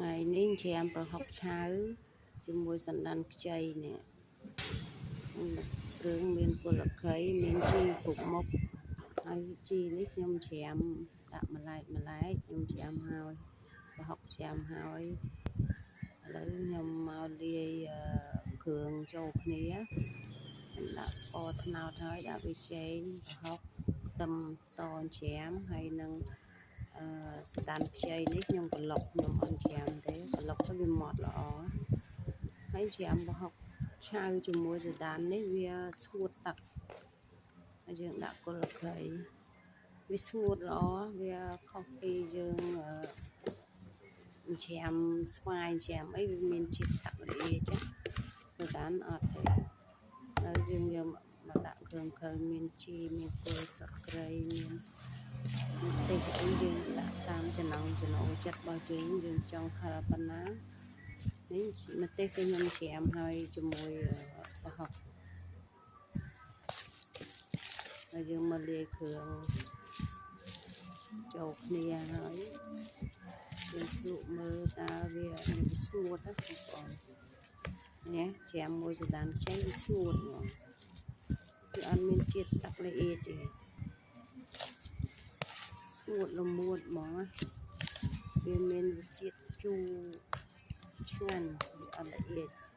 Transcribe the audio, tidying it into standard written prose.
ថ្ងៃនេះច្រាមប្រហុកឆៅជាមួយសណ្ដានខ្ចីនេះគ្រឿងមានគល់ខីមានជីគ្រប់មុខហើយជីនេះខ្ញុំច្រាមដាក់ម្លែកម្លែកខ្ញុំច្រាមហើយប្រហុកច្រាមហើយឥឡូវខ្ញុំមកលាយគ្រឿងចូលគ្នាខ្ញុំដាក់ស្ករត្នោតហើយដាក់ប៊ីចេងប្រហុកខ្ទឹមសច្រាមហើយនឹងអឺសណ្ដានខ្ចីនេះខ្ញុំក្រឡុកខ្ញុំអត់ច្រាមទេក្រឡុកទៅវាម៉ត់ល្អហើយច្រាមប្រហុកឆៅជាមួយសណ្ដាននេះវាស្ងួតទឹកហើយយើងដាក់គល់ខីវាស្ងួតល្អវាខុសពីយើងអឺច្រាមស្វាយច្រាមអីវាមានជាតិទឹកល្អៀចចឹងសណ្ដានអត់ទេហើយយើងយកមកដាក់គ្រឿងគ្រឿងមានជីមានគល់ស្លឹកគ្រៃមានម្ទេសអីយើងដាក់តាមចំណង់ចំណូលចិត្តរបស់យើងយើងចង់ខិលប៉ុណ្ណានេះម្ទេសគឺខ្ញុំច្រាមហើយជាមួយប្រហុកហើយយើងមកលាយគ្រឿងចូលគ្នាហើយយើងភ្លក់មើលតើវាស្ងួតណាបងប្អូននេះច្រាមមួយសណ្ដានខ្ចីវាស្ងួតហ្មងវាអត់មានជាតិទឹកល្អៀចទេស្ងួតល្មួតហ្មងណាវាមានរសជាតិជូរឆ្ងាញ់វាអត់ល្អៀច។